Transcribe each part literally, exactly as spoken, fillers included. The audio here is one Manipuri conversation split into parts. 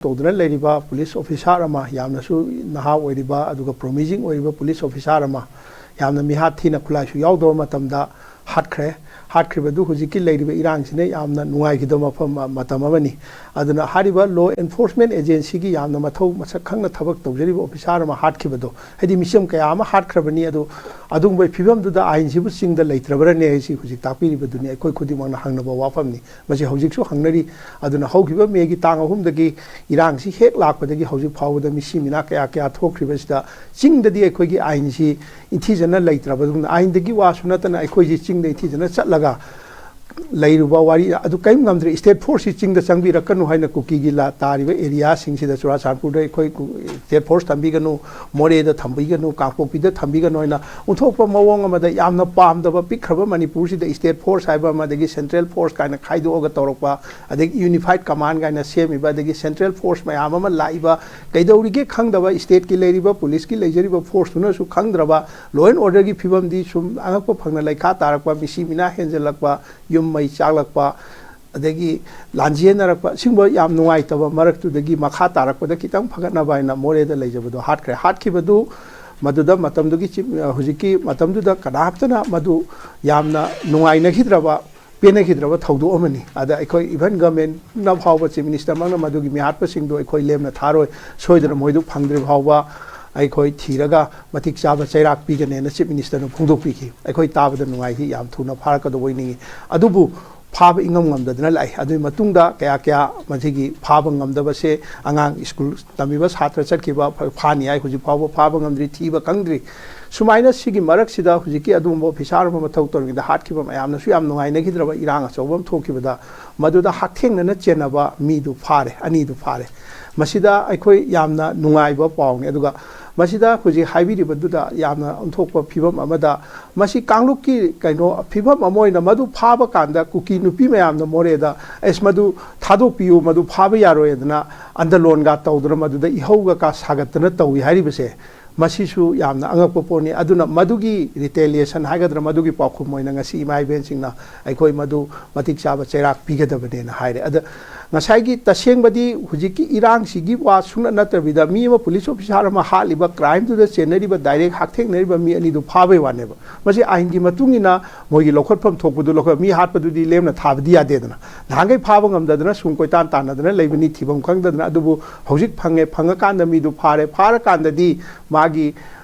ꯇꯧꯗꯨꯅ ꯂꯩꯔꯤꯕ ꯄꯨꯂꯤꯁ ꯑꯣꯐꯤꯁꯥꯔ ꯑꯃ, ꯌꯥꯝꯅꯁꯨ ꯅꯍꯥ ꯑꯣꯏꯔꯤꯕ ꯑꯗꯨꯒ ꯄ꯭ꯔꯣꯃꯤꯖꯤꯡ ꯑꯣꯏꯔꯤꯕ ꯄꯨꯂꯤꯁ ꯑꯣꯐꯤꯁꯥꯔ ꯑꯃ, ꯌꯥꯝꯅ ꯃꯤꯍꯥꯠ ꯊꯤꯅ ꯈꯨꯠꯂꯥꯏꯁꯨ ꯌꯥꯎꯗꯕ ꯃꯇꯝꯗ ꯍꯥꯠꯈ꯭ꯔꯦ꯫ ꯍꯥꯠꯈ꯭ꯔꯤꯕꯗꯨ ꯍꯧꯖꯤꯛꯀꯤ ꯂꯩꯔꯤꯕ ꯏꯔꯥꯡꯁꯤꯅ ꯌꯥꯝꯅ ꯅꯨꯡꯉꯥꯏꯈꯤꯗꯕ ꯃꯐꯝ, ꯃꯇꯝ ꯑꯃꯅꯤ꯫ ꯑꯗꯨꯅ ꯍꯥꯏꯔꯤꯕ law enforcement agencyꯒꯤ ꯌꯥꯝꯅ ꯃꯊꯧ ꯃꯁꯛ ꯈꯪꯅ ꯊꯕꯛ ꯇꯧꯖꯔꯤꯕ ꯑꯣꯐꯤꯁꯥꯔ ꯑꯃ ꯍꯥꯠꯈꯤꯕꯗꯣ, ꯍꯥꯏꯗꯤ ꯃꯤꯆꯝ ꯀꯌꯥ ꯑꯃ ꯍꯥꯠꯈ꯭ꯔꯕꯅꯤ, ꯑꯗꯨ ꯑꯗꯨꯒꯨꯝꯕ ꯐꯤꯕꯝꯗꯨꯗ ꯑꯥꯏꯟꯁꯤꯕꯨ ꯆꯤꯡꯗ ꯂꯩꯇ꯭ꯔꯕ꯭ꯔꯅꯦ ꯍꯥꯏꯁꯤ ꯍꯧꯖꯤꯛ ꯇꯥꯛꯄꯤꯔꯤꯕꯗꯨꯅꯤ꯫ ꯑꯩꯈꯣꯏ ꯈꯨꯗꯤꯡꯃꯛꯅ ꯍꯪꯅꯕ ꯋꯥꯐꯝꯅꯤ꯫ ꯃꯁꯤ ꯍꯧꯖꯤꯛꯁꯨ ꯍꯪꯅꯔꯤ꯫ ꯑꯗꯨꯅ ꯍꯧꯈꯤꯕ ꯃꯦꯒꯤ ꯇꯥꯡ ꯑꯍꯨꯝꯗꯒꯤ ꯏꯔꯥꯡꯁꯤ ꯍꯦꯛ ꯂꯥꯛꯄꯗꯒꯤ ꯍꯧꯖꯤꯛ ꯐꯥꯎꯕꯗ ꯃꯤꯁꯤ ꯃꯤꯅꯥ ꯀꯌꯥ ꯀꯌꯥ ꯊꯣꯛꯈ꯭ꯔꯤꯕꯁꯤꯗ ꯆꯤꯡꯗꯗꯤ ꯑꯩꯈꯣꯏꯒꯤ ꯑꯥꯏꯟꯁꯤ ꯏꯟꯊꯤꯖꯅ ꯂꯩꯇ꯭ꯔꯕ ꯑꯗꯨꯒꯨꯝꯅ ꯑꯥꯏꯟꯗꯒꯤ ꯋꯥꯁꯨ ꯅꯠꯇꯅ ꯑꯩꯈꯣꯏꯁꯤ ꯆꯤꯡꯗ ꯏꯟꯊꯤꯖꯅ ꯆꯠꯂꯒ ꯂꯩꯔꯨꯕ ꯋꯥꯔꯤ ꯑꯗꯨ ꯀꯔꯤꯝ ꯉꯝꯗ꯭ꯔꯦ꯫ ꯁ꯭ꯇꯦꯠ ꯐꯣꯔꯁꯁꯤ ꯆꯤꯡꯗ ꯆꯪꯕꯤꯔꯛꯀꯅꯨ ꯍꯥꯏꯅ ꯀꯨꯀꯤꯒꯤ ꯂꯥ-, ꯇꯥꯔꯤꯕ ꯑꯦꯔꯤꯌꯥꯁꯤꯡꯁꯤꯗ, ꯆꯨꯔꯥꯆꯥꯟꯄꯨꯔꯗ ꯑꯩꯈꯣꯏ ꯀꯨ-, ꯁ꯭ꯇꯦꯠ ꯐꯣꯔꯁ ꯊꯝꯕꯤꯒꯅꯨ, ꯃꯣꯔꯦꯗ ꯊꯝꯕꯤꯒꯅꯨ, ꯀꯥꯡꯄꯣꯛꯄꯤꯗ ꯊꯝꯕꯤꯒꯅꯨ ꯍꯥꯏꯅ ꯑꯣꯟꯊꯣꯛꯄ ꯃꯑꯣꯡ ꯑꯃꯗ ꯌꯥꯝꯅ ꯄꯥꯝꯗꯕ, ꯄꯤꯛꯈ꯭ꯔꯕ ꯃꯅꯤꯄꯨꯔꯁꯤꯗ ꯁ꯭ꯇꯦꯠ ꯐꯣꯔꯁ ꯍꯥꯏꯕ ꯑꯃ, ꯑꯗꯒꯤ ꯁꯦꯟꯇ꯭ꯔꯦꯜ ꯐꯣꯔꯁ ꯀꯥꯏꯅ ꯈꯥꯏꯗꯣꯛꯑꯒ ꯇꯧꯔꯛꯄ, ꯑꯗꯒꯤ ꯌꯨꯅꯤꯐꯥꯏꯠ ꯀꯃꯥꯟ ꯀꯥꯏꯅ ꯁꯦꯝꯃꯤꯕ, ꯑꯗꯒꯤ ꯁꯦꯟꯇ꯭ꯔꯦꯜ ꯐꯣꯔꯁ ꯃꯌꯥꯝ ꯑꯃ ꯂꯥꯛꯏꯕ, ꯀꯩꯗꯧꯔꯤꯒꯦ ꯈꯪꯗꯕ, ꯁ꯭ꯇꯦꯠꯀꯤ ꯂꯩꯔꯤꯕ ꯄꯨꯂꯤꯁꯀꯤ ꯂꯩꯖꯔꯤꯕ ꯐꯣꯔꯁꯇꯨꯅꯁꯨ ꯈꯪꯗ꯭ꯔꯕ, ꯂꯣ ꯑꯦꯟ ꯑꯣꯔꯗꯔꯒꯤ ꯐꯤꯕꯝꯗꯤ ꯁꯨꯝ ꯑꯉꯛꯄ ꯐꯪꯅ ꯂꯩꯈꯥ ꯇꯥꯔꯛꯄ, ꯃꯤꯁꯤ ꯃꯤꯅꯥ ꯍꯦꯟꯖꯜꯂꯛꯄ, ꯌꯨꯝ ꯃꯩ ꯆꯥꯛꯂꯛꯄ, ꯑꯗꯒꯤ ꯂꯥꯟꯖꯦꯟꯅꯔꯛꯄ, ꯁꯤꯒꯨꯝꯕ ꯌꯥꯝ ꯅꯨꯡꯉꯥꯏꯇꯕ ꯃꯔꯛꯇꯨꯗꯒꯤ ꯃꯈꯥ ꯇꯥꯔꯛꯄꯗ ꯈꯤꯇꯪ ꯐꯒꯠꯅꯕ ꯍꯥꯏꯅ ꯃꯣꯔꯦꯗ ꯂꯩꯖꯕꯗꯣ ꯍꯥꯠꯈ꯭ꯔꯦ꯫ ꯍꯥꯠꯈꯤꯕꯗꯨ ꯃꯗꯨꯗ ꯃꯇꯝꯗꯨꯒꯤ ꯆꯤꯞ-, ꯍꯧꯖꯤꯛꯀꯤ ꯃꯇꯝꯗꯨꯗ ꯀꯅꯥꯝꯇꯅ ꯃꯗꯨ ꯌꯥꯝꯅ ꯅꯨꯡꯉꯥꯏꯅꯈꯤꯗ꯭ꯔꯕ, ꯄꯦꯟꯅꯈꯤꯗ꯭ꯔꯕ ꯊꯧꯗꯣꯛ ꯑꯃꯅꯤ꯫ ꯑꯗ ꯑꯩꯈꯣꯏ ꯏꯚꯟ ꯒꯚꯔꯟꯃꯦꯟꯠꯅ ꯐꯥꯎꯕ, ꯆꯤꯞ ꯃꯤꯅꯤꯁꯇꯔꯃꯛꯅ ꯃꯗꯨꯒꯤ ꯃꯤꯍꯥꯠꯄꯁꯤꯡꯗꯣ ꯑꯩꯈꯣꯏ ꯂꯦꯝꯅ ꯊꯥꯔꯣꯏ, ꯁꯣꯏꯗꯅ ꯃꯣꯏꯗꯨ ꯐꯪꯗ꯭ꯔꯤ ꯐꯥꯎꯕ ꯑꯩꯈꯣꯏ ꯊꯤꯔꯒ ꯃꯇꯤꯛ ꯆꯥꯕ ꯆꯩꯔꯥꯛ ꯄꯤꯒꯅꯦꯅ ꯆꯤꯞ ꯃꯤꯅꯤꯁꯇꯔꯅ ꯐꯣꯡꯗꯣꯛꯄꯤꯈꯤ꯫ ꯑꯩꯈꯣꯏ ꯇꯥꯕꯗ ꯅꯨꯡꯉꯥꯏꯈꯤ, ꯌꯥꯝ ꯊꯨꯅ ꯐꯥꯔꯛꯀꯗꯧꯕ ꯑꯣꯏꯅꯤꯡꯏ꯫ ꯑꯗꯨꯕꯨ ꯐꯥꯕ ꯏꯉꯝ ꯉꯝꯗꯗꯅ ꯂꯥꯛꯏ꯫ ꯑꯗꯨꯒꯤ ꯃꯇꯨꯡꯗ ꯀꯌꯥ ꯀꯌꯥ ꯃꯁꯤꯒꯤ ꯐꯥꯕ ꯉꯝꯗꯕꯁꯦ, ꯑꯉꯥꯡ ꯁ꯭ꯀꯨꯜ ꯇꯝꯃꯤꯕ ꯁꯥꯇ꯭ꯔ ꯆꯠꯈꯤꯕ ꯐ-, ꯐꯥꯅꯤ ꯍꯥꯏ, ꯍꯧꯖꯤꯛ ꯐꯥꯎꯕ ꯐꯥꯕ ꯉꯝꯗ꯭ꯔꯤ, ꯊꯤꯕ ꯈꯪꯗ꯭ꯔꯤ꯫ ꯁꯨꯃꯥꯏꯅ ꯁꯤꯒꯤ ꯃꯔꯛꯁꯤꯗ ꯍꯧꯖꯤꯛꯀꯤ ꯑꯗꯨꯒꯨꯝꯕ ꯑꯣꯐꯤꯁꯥꯔ ꯑꯃ ꯃꯊꯧ ꯇꯧꯔꯤꯉꯩꯗ ꯍꯥꯠꯈꯤꯕ ꯃꯌꯥꯝꯅꯁꯨ ꯌꯥꯝ ꯅꯨꯡꯉꯥꯏꯅꯈꯤꯗ꯭ꯔꯕ ꯏꯔꯥꯡ ꯑꯆꯧꯕ ꯑꯃ ꯊꯣꯛꯈꯤꯕꯗ, ꯃꯗꯨꯗ ꯍꯛꯊꯦꯡꯅꯅ ꯆꯦꯟꯅꯕ ꯃꯤꯗꯨ ꯐꯥꯔꯦ, ꯑꯅꯤꯗꯨ ꯐꯥꯔꯦ꯫ ꯃꯁꯤꯗ ꯑꯩꯈꯣꯏ ꯌꯥꯝꯅ ꯅꯨꯡꯉꯥꯏꯕ ꯄꯥꯎꯅꯤ꯫ ꯑꯗꯨꯒ ꯃꯁꯤꯗ ꯍꯧꯖꯤꯛ ꯍꯥꯏꯕꯤꯔꯤꯕꯗꯨꯗ ꯌꯥꯝꯅ ꯑꯣꯟꯊꯣꯛꯄ ꯐꯤꯕꯝ ꯑꯃꯗ, ꯃꯁꯤ ꯀꯥꯡꯂꯨꯞꯀꯤ ꯀꯩꯅꯣ ꯐꯤꯕꯝ ꯑꯃ ꯑꯣꯏꯅ, ꯃꯗꯨ ꯐꯥꯕ ꯀꯥꯟꯗ ꯀꯨꯀꯤ ꯅꯨꯄꯤ ꯃꯌꯥꯝꯅ ꯃꯣꯔꯦꯗ, "ꯑꯦꯁ, ꯃꯗꯨ ꯊꯥꯗꯣꯛꯄꯤꯌꯨ, ꯃꯗꯨ ꯐꯥꯕ ꯌꯥꯔꯣꯏ" ꯑꯗꯅ ꯑꯟꯗꯂꯣꯟꯒ ꯇꯧꯗꯅ ꯃꯗꯨꯗ ꯏꯍꯧꯒ ꯀ ꯁꯥꯒꯠꯇꯅ ꯇꯧꯏ ꯍꯥꯏꯔꯤꯕꯁꯦ, ꯃꯁꯤꯁꯨ ꯌꯥꯝꯅ ꯑꯉꯛꯄ ꯄꯣꯠꯅꯤ꯫ ꯑꯗꯨꯅ ꯃꯗꯨꯒꯤ ꯔꯤꯇꯦꯂꯤꯌꯦꯁꯟ ꯍꯥꯏꯒꯗ꯭ꯔꯥ, ꯃꯗꯨꯒꯤ ꯄꯥꯎꯈꯨꯝ ꯑꯣꯏꯅ ꯉꯁꯤ ꯏꯃꯥ ꯏꯕꯦꯟꯁꯤꯡꯅ ꯑꯩꯈꯣꯏ ꯃꯗꯨ ꯃꯇꯤꯛ ꯆꯥꯕ ꯆꯩꯔꯥꯛ ꯄꯤꯒꯗꯕꯅꯦꯅ ꯍꯥꯏꯔꯦ꯫ ꯑꯗ ꯉꯁꯥꯏꯒꯤ ꯇꯁꯦꯡꯕꯗꯤ ꯍꯧꯖꯤꯛꯀꯤ ꯏꯔꯥꯡꯁꯤꯒꯤ ꯋꯥ ꯁꯨꯡꯅ ꯅꯠꯇꯕꯤꯗ, ꯃꯤ ꯑꯃ ꯄꯨꯂꯤꯁ ꯑꯣꯐꯤꯁꯥꯔ ꯑꯃ ꯍꯥꯠꯂꯤꯕ, ꯀ꯭ꯔꯥꯏꯝꯗꯨꯗ ꯆꯦꯟꯅꯔꯤꯕ, ꯗꯥꯏꯔꯦꯛ ꯍꯛꯊꯦꯡꯅꯔꯤꯕ ꯃꯤ ꯑꯅꯤꯗꯨ ꯐꯥꯕꯩ ꯋꯥꯅꯦꯕ꯫ ꯃꯁꯤ ꯑꯥꯏꯟꯒꯤ ꯃꯇꯨꯡ ꯏꯟꯅ ꯃꯣꯏꯒꯤ ꯂꯧꯈꯠꯐꯝ ꯊꯣꯛꯄꯗꯨ ꯂꯧꯈꯠ, ꯃꯤ ꯍꯥꯠꯄꯗꯨꯗꯤ ꯂꯦꯝꯅ ꯊꯥꯕꯗꯤ ꯌꯥꯗꯦꯗꯅ꯫ ꯅꯍꯥꯟꯈꯩ ꯐꯥꯕ ꯉꯝꯗꯗꯅ ꯁꯨꯝ ꯀꯣꯏꯇꯥꯟ ꯇꯥꯟꯅꯗꯅ ꯂꯩꯕꯅꯤ, ꯊꯤꯐꯝ ꯈꯪꯗꯗꯅ꯫ ꯑꯗꯨꯕꯨ ꯍꯧꯖꯤꯛ ꯐꯪꯉꯦ, ꯐꯪꯉꯀꯥꯟꯗ ꯃꯤꯗꯨ ꯐꯥꯔꯦ, ꯐꯥꯔꯀꯥꯟꯗꯗꯤ ꯃꯥꯒꯤ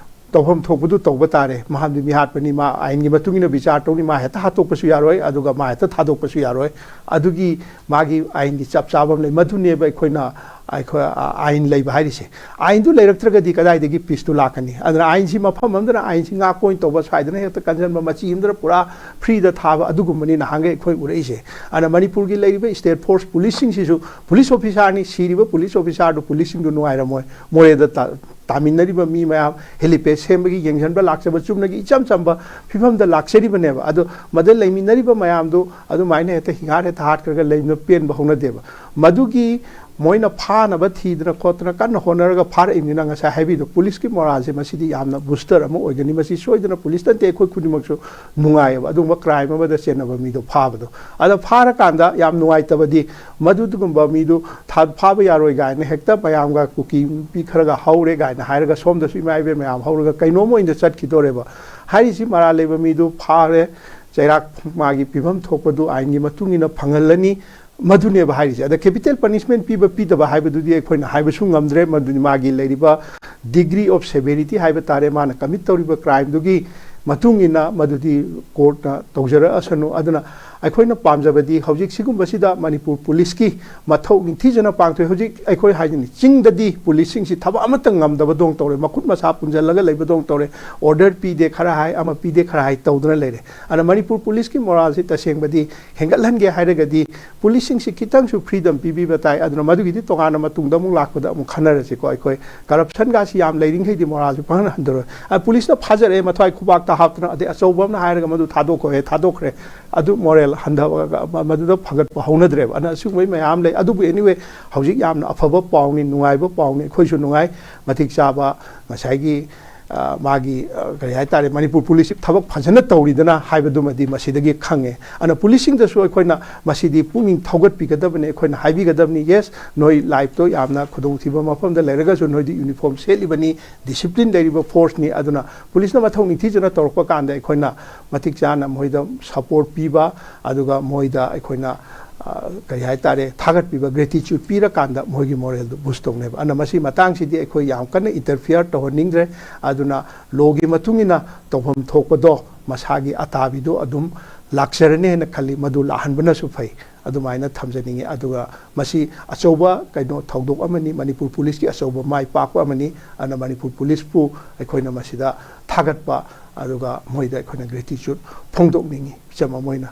ꯇꯧꯐꯝ ꯊꯣꯛꯄꯗꯨ ꯇꯧꯕ ꯇꯥꯔꯦ꯫ ꯃꯍꯥꯛꯗꯤ ꯃꯤꯍꯥꯠꯄꯅꯤ, ꯃꯥ ꯑꯥꯏꯟꯒꯤ ꯃꯇꯨꯡ ꯏꯟꯅ ꯕꯤꯆꯥꯔ ꯇꯧꯅꯤ, ꯃꯥ ꯍꯦꯛꯇ ꯍꯥꯠꯇꯣꯛꯄꯁꯨ ꯌꯥꯔꯣꯏ, ꯑꯗꯨꯒ ꯃꯥ ꯍꯦꯛꯇ ꯊꯥꯗꯣꯛꯄꯁꯨ ꯌꯥꯔꯣꯏ꯫ ꯑꯗꯨꯒꯤ ꯃꯥꯒꯤ ꯑꯥꯏꯟꯒꯤ ꯆꯞ ꯆꯥꯕ ꯑꯃ ꯂꯩ꯫ ꯃꯗꯨꯅꯦꯕ ꯑꯩꯈꯣꯏꯅ, ꯑꯩꯈꯣꯏ, ꯑ, ꯑꯥꯏꯟ ꯂꯩꯕ ꯍꯥꯏꯔꯤꯁꯦ꯫ ꯑꯥꯏꯟꯗꯨ ꯂꯩꯔꯛꯇ꯭ꯔꯒꯗꯤ ꯀꯗꯥꯏꯗꯒꯤ ꯄꯤꯁꯇꯨ ꯂꯥꯛꯀꯅꯤ? ꯑꯗꯨꯅ ꯑꯥꯏꯟꯁꯤ ꯃꯐꯝ ꯑꯃꯗꯅ ꯑꯥꯏꯟꯁꯤ ꯉꯥꯛꯄ ꯑꯣꯏꯅ ꯇꯧꯕ, ꯁ꯭ꯋꯥꯏꯗꯅ ꯍꯦꯛꯇ ꯀꯟꯁꯤꯟꯕ, ꯃꯆꯤ ꯑꯃꯗꯅ ꯄꯨꯔꯥ ꯐ꯭ꯔꯤꯗ ꯊꯥꯕ, ꯑꯗꯨꯒꯨꯝꯕꯅꯤ ꯅꯍꯥꯟꯈꯩ ꯑꯩꯈꯣꯏ ꯎꯔꯛꯏꯁꯦ꯫ ꯑꯗꯨꯅ ꯃꯅꯤꯄꯨꯔꯒꯤ ꯂꯩꯔꯤꯕ ꯁ꯭ꯇꯦꯠ ꯐꯣꯔꯁ ꯄꯨꯂꯤꯁꯁꯤꯡꯁꯤꯁꯨ, ꯄꯨꯂꯤꯁ ꯑꯣꯐꯤꯁꯥꯔꯅꯤ, ꯁꯤꯔꯤꯕ ꯄꯨꯂꯤꯁ ꯑꯣꯐꯤꯁꯥꯔꯗꯨ ꯄꯨꯂꯤꯁꯁꯤꯡꯗꯨ ꯅꯨꯡꯉꯥꯏꯔꯝꯃꯣꯏ, ꯃꯣꯔꯦꯗ ꯇ-, ꯇꯥꯃꯤꯟꯅꯔꯤꯕ ꯃꯤ ꯃꯌꯥꯝ, ꯍꯦꯂꯤꯄꯦꯗ ꯁꯦꯝꯕꯒꯤ ꯌꯦꯡꯁꯤꯟꯕ ꯂꯥꯛꯆꯕ ꯆꯨꯝꯅꯒꯤ ꯏꯆꯝ ꯆꯝꯕ ꯐꯤꯕꯝꯗ ꯂꯥꯛꯆꯔꯤꯕꯅꯦꯕ꯫ ꯑꯗꯣ ꯃꯗ ꯂꯩꯃꯤꯟꯅꯔꯤꯕ ꯃꯌꯥꯝꯗꯨ ꯑꯗꯨꯃꯥꯏꯅ ꯍꯦꯛꯇ ꯍꯤꯡꯍꯥꯠ ꯍꯦꯛꯇ ꯍꯥꯠꯈ꯭ꯔꯒ ꯂꯩꯕꯅ ꯄꯦꯟꯕ ꯍꯧꯅꯗꯦꯕ꯫ ꯃꯗꯨꯒꯤ ꯃꯣꯏꯅ ꯐꯥꯅꯕ ꯊꯤꯗꯅ ꯈꯣꯠꯇꯅ ꯀꯟꯅ ꯍꯣꯠꯅꯔꯒ ꯐꯥꯔꯛꯏꯕꯅꯤꯅ, ꯉꯁꯥꯏ ꯍꯥꯏꯕꯤꯗꯣ, ꯄꯨꯂꯤꯁꯀꯤ ꯃꯣꯔꯥꯜꯁꯦ ꯃꯁꯤꯗꯤ ꯌꯥꯝꯅ ꯕꯨꯁꯇꯔ ꯑꯃ ꯑꯣꯏꯒꯅꯤ꯫ ꯃꯁꯤ ꯁꯣꯏꯗꯅ ꯄꯨꯂꯤꯁꯇ ꯅꯠꯇꯦ, ꯑꯩꯈꯣꯏ ꯈꯨꯗꯤꯡꯃꯛꯁꯨ ꯅꯨꯡꯉꯥꯏꯌꯦꯕ, ꯑꯗꯨꯒꯨꯝꯕ ꯀ꯭ꯔꯥꯏꯝ ꯑꯃꯗ ꯆꯦꯟꯅꯕ ꯃꯤꯗꯣ ꯐꯥꯕꯗꯣ꯫ ꯑꯗ ꯐꯥꯔꯀꯥꯟꯗ ꯌꯥꯝ ꯅꯨꯡꯉꯥꯏꯇꯕꯗꯤ, ꯃꯗꯨꯒꯨꯝꯕ ꯃꯤꯗꯨ ꯊꯥ-, ꯐꯥꯕ ꯌꯥꯔꯣꯏ ꯀꯥꯏꯅ ꯍꯦꯛꯇ ꯃꯌꯥꯝꯒ ꯀꯨꯀꯤ ꯅꯨꯄꯤ ꯈꯔꯒ ꯍꯧꯔꯦ ꯀꯥꯏꯅ ꯍꯥꯏꯔꯒ, ꯁꯣꯝꯗꯁꯨ ꯏꯃꯥ ꯏꯕꯦꯟ ꯃꯌꯥꯝ ꯍꯧꯔꯒ ꯀꯩꯅꯣꯝ ꯑꯣꯏꯅ ꯆꯠꯈꯤꯗꯣꯔꯦꯕ꯫ ꯍꯥꯏꯔꯤꯁꯤ ꯃꯔꯥꯜ ꯂꯩꯕ ꯃꯤꯗꯨ ꯐꯥꯔꯦ, ꯆꯩꯔꯥꯛ ꯃꯥꯒꯤ ꯄꯤꯐꯝ ꯊꯣꯛꯄꯗꯨ ꯑꯥꯏꯟꯒꯤ ꯃꯇꯨꯡ ꯏꯟꯅ ꯐꯪꯍꯜꯂꯅꯤ꯫ ꯃꯗꯨꯅꯦꯕ ꯍꯥꯏꯔꯤꯁꯦ꯫ ꯑꯗ ꯀꯦꯄꯤꯇꯦꯜ ꯄꯅꯤꯁꯃꯦꯟ ꯄꯤꯕ ꯄꯤꯗꯕ ꯍꯥꯏꯕꯗꯨꯗꯤ ꯑꯩꯈꯣꯏꯅ ꯍꯥꯏꯕꯁꯨ ꯉꯝꯗ꯭ꯔꯦ꯫ ꯃꯗꯨꯗꯤ ꯃꯥꯒꯤ ꯂꯩꯔꯤꯕ degree of severity ꯍꯥꯏꯕ ꯇꯥꯔꯦ, ꯃꯥꯅ ꯀꯃꯤꯠ ꯇꯧꯔꯤꯕ ꯀ꯭ꯔꯥꯏꯝꯗꯨꯒꯤ ꯃꯇꯨꯡ ꯏꯟꯅ ꯃꯗꯨꯗꯤ ꯀꯣꯔꯠꯅ ꯇꯧꯖꯔꯛꯑꯁꯅꯨ꯫ ꯑꯗꯨꯅ ꯑꯩꯈꯣꯏꯅ ꯄꯥꯝꯖꯕꯗꯤ ꯍꯧꯖꯤꯛ ꯁꯤꯒꯨꯝꯕꯁꯤꯗ ꯃꯅꯤꯄꯨꯔ ꯄꯨꯂꯤꯁꯀꯤ ꯃꯊꯧ ꯅꯤꯡꯊꯤꯖꯅ ꯄꯥꯡꯊꯣꯛꯏ꯫ ꯍꯧꯖꯤꯛ ꯑꯩꯈꯣꯏ ꯍꯥꯏꯖꯅꯤ, ꯆꯤꯡꯗꯗꯤ ꯄꯨꯂꯤꯁꯁꯤꯡꯁꯤ ꯊꯕꯛ ꯑꯃꯠꯇ ꯉꯝꯗꯕꯗꯧꯅ ꯇꯧꯔꯦ, ꯃꯈꯨꯠ ꯃꯁꯥ ꯄꯨꯟꯁꯤꯜꯂꯒ ꯂꯩꯕꯗꯧꯅ ꯇꯧꯔꯦ, ꯑꯣꯔꯗꯔ ꯄꯤꯗꯦ ꯈꯔ ꯍꯥꯏ, ꯑꯃ ꯄꯤꯗꯦ ꯈꯔ ꯍꯥꯏ ꯇꯧꯗꯅ ꯂꯩꯔꯦ꯫ ꯑꯗꯨꯅ ꯃꯅꯤꯄꯨꯔ ꯄꯨꯂꯤꯁꯀꯤ ꯃꯣꯔꯥꯜꯁꯤ ꯇꯁꯦꯡꯕꯗꯤ ꯍꯦꯟꯒꯠꯍꯟꯒꯦ ꯍꯥꯏꯔꯒꯗꯤ ꯄꯨꯂꯤꯁꯁꯤꯡꯁꯤ ꯈꯤꯇꯪꯁꯨ ꯐ꯭ꯔꯤꯗꯝ ꯄꯤꯕꯤꯕ ꯇꯥꯏ꯫ ꯑꯗꯨꯅ ꯃꯗꯨꯒꯤꯗꯤ ꯇꯣꯉꯥꯟꯅ ꯃꯇꯨꯡꯗ ꯑꯃꯨꯛ ꯂꯥꯛꯄꯗ ꯑꯃꯨꯛ ꯈꯟꯅꯔꯁꯤꯀꯣ꯫ ꯑꯩꯈꯣꯏ ꯀꯔꯞꯁꯟꯒꯁꯤ ꯌꯥꯝ ꯂꯩꯔꯤꯈꯩꯗꯤ ꯃꯣꯔꯥꯜꯁꯤ ꯄꯪꯍꯟ ꯍꯟꯊꯔꯣꯏ꯫ ꯑ, ꯄꯨꯂꯤꯁꯅ ꯐꯥꯖꯔꯛꯑꯦ, ꯃꯊ꯭ꯋꯥꯏ ꯈꯨꯕꯥꯛꯇ ꯍꯥꯞꯇꯅ, ꯑꯗꯩ ꯑꯆꯧꯕ ꯑꯃꯅ ꯍꯥꯏꯔꯒ ꯃꯗꯨ ꯊꯥꯗꯣꯛꯈꯣ, ꯑꯦ, ꯊꯥꯗꯣꯛꯈ꯭ꯔꯦ, ꯑꯗꯨ ꯃꯣꯔꯦꯜ ꯍꯟꯊꯕ, ꯃꯗꯨꯗ ꯐꯒꯠꯄ ꯍꯧꯅꯗ꯭ꯔꯦꯕ꯫ ꯑꯗꯨꯅ ꯑꯁꯤꯒꯨꯝꯕꯩ ꯃꯌꯥꯝ ꯂꯩ꯫ ꯑꯗꯨꯕꯨ anyway, ꯍꯧꯖꯤꯛ ꯌꯥꯝꯅ ꯑꯐꯕ ꯄꯥꯎꯅꯤ, ꯅꯨꯡꯉꯥꯏꯕ ꯄꯥꯎꯅꯤ, ꯑꯩꯈꯣꯏꯁꯨ ꯅꯨꯡꯉꯥꯏ꯫ ꯃꯇꯤꯛ ꯆꯥꯕ ꯉꯁꯥꯏꯒꯤ ꯑ, ꯃꯥꯒꯤ, ꯑ, ꯀꯔꯤ ꯍꯥꯏꯇꯥꯔꯦ, ꯃꯅꯤꯄꯨꯔ ꯄꯨꯂꯤꯁꯁꯤ ꯊꯕꯛ ꯐꯖꯅ ꯇꯧꯔꯤꯗꯅ ꯍꯥꯏꯕꯗꯨꯃꯗꯤ ꯃꯁꯤꯗꯒꯤ ꯈꯪꯉꯦ꯫ ꯑꯗꯨꯅ ꯄꯨꯂꯤꯁꯁꯤꯡꯗꯁꯨ ꯑꯩꯈꯣꯏꯅ ꯃꯁꯤꯗꯤ ꯄꯨꯛꯅꯤꯡ ꯊꯧꯒꯠꯄꯤꯒꯗꯕꯅꯤ, ꯑꯩꯈꯣꯏꯅ ꯍꯥꯏꯕꯤꯒꯗꯕꯅꯤ, "Yes, ꯅꯣꯏ ꯂꯥꯏꯐꯇꯣ ꯌꯥꯝꯅ ꯈꯨꯗꯣꯡꯊꯤꯕ ꯃꯐꯝꯗ ꯂꯩꯔꯒꯁꯨ ꯅꯣꯏꯗꯤ ꯌꯨꯅꯤꯐꯣꯔꯝ ꯁꯦꯠꯂꯤꯕꯅꯤ, ꯗꯤꯁꯤꯄ꯭ꯂꯤꯟ ꯂꯩꯔꯤꯕ ꯐꯣꯔꯁꯅꯤ"꯫ ꯑꯗꯨꯅ ꯄꯨꯂꯤꯁꯅ ꯃꯊꯧ ꯅꯤꯡꯊꯤꯖꯅ ꯇꯧꯔꯛꯄ ꯀꯥꯟꯗ ꯑꯩꯈꯣꯏꯅ ꯃꯇꯤꯛ ꯆꯥꯅ ꯃꯣꯏꯗ ꯁꯄꯣꯔꯠ ꯄꯤꯕ, ꯑꯗꯨꯒ ꯃꯣꯏꯗ ꯑꯩꯈꯣꯏꯅ, ꯑ, ꯀꯔꯤ ꯍꯥꯏꯇꯥꯔꯦ, ꯊꯥꯒꯠꯄꯤꯕ, ꯒ꯭ꯔꯦꯇꯤꯆ꯭ꯌꯨꯠ ꯄꯤꯔꯀꯥꯟꯗ ꯃꯣꯏꯒꯤ ꯃꯣꯔꯦꯜꯗꯨ ꯕꯨꯁ ꯇꯧꯅꯦꯕ꯫ ꯑꯗꯨꯅ ꯃꯁꯤ ꯃꯇꯥꯡꯁꯤꯗꯤ ꯑꯩꯈꯣꯏ ꯌꯥꯝ ꯀꯟꯅ ꯏꯟꯇꯔꯐꯤꯌꯔ ꯇꯧꯍꯟꯅꯤꯡꯗ꯭ꯔꯦ꯫ ꯑꯗꯨꯅ ꯂꯣꯒꯤ ꯃꯇꯨꯡ ꯏꯟꯅ ꯇꯧꯐꯝ ꯊꯣꯛꯄꯗꯣ, ꯃꯁꯥꯒꯤ ꯑꯇꯥꯕꯤꯗꯣ ꯑꯗꯨꯝ ꯂꯥꯛꯆꯔꯅꯤ ꯍꯥꯏꯅ ꯈꯜꯂꯤ꯫ ꯃꯗꯨ ꯂꯥꯛꯍꯟꯕꯅꯁꯨ ꯐꯩ, ꯑꯗꯨꯃꯥꯏꯅ ꯊꯝꯖꯅꯤꯡꯉꯤ꯫ ꯑꯗꯨꯒ ꯃꯁꯤ ꯑꯆꯧꯕ ꯀꯩꯅꯣ ꯊꯧꯗꯣꯛ ꯑꯃꯅꯤ, ꯃꯅꯤꯄꯨꯔ ꯄꯨꯂꯤꯁꯀꯤ ꯑꯆꯧꯕ ꯃꯥꯏ ꯄꯥꯛꯄ ꯑꯃꯅꯤ꯫ ꯑꯗꯨꯅ ꯃꯅꯤꯄꯨꯔ ꯄꯨꯂꯤꯁꯄꯨ ꯑꯩꯈꯣꯏꯅ ꯃꯁꯤꯗ ꯊꯥꯒꯠꯄ, ꯑꯗꯨꯒ ꯃꯣꯏꯗ ꯑꯩꯈꯣꯏꯅ ꯒ꯭ꯔꯦꯇꯤꯆ꯭ꯌꯨꯠ ꯐꯣꯡꯗꯣꯛꯅꯤꯡꯉꯤ, ꯏꯆꯝ ꯑꯃ ꯑꯣꯏꯅ꯫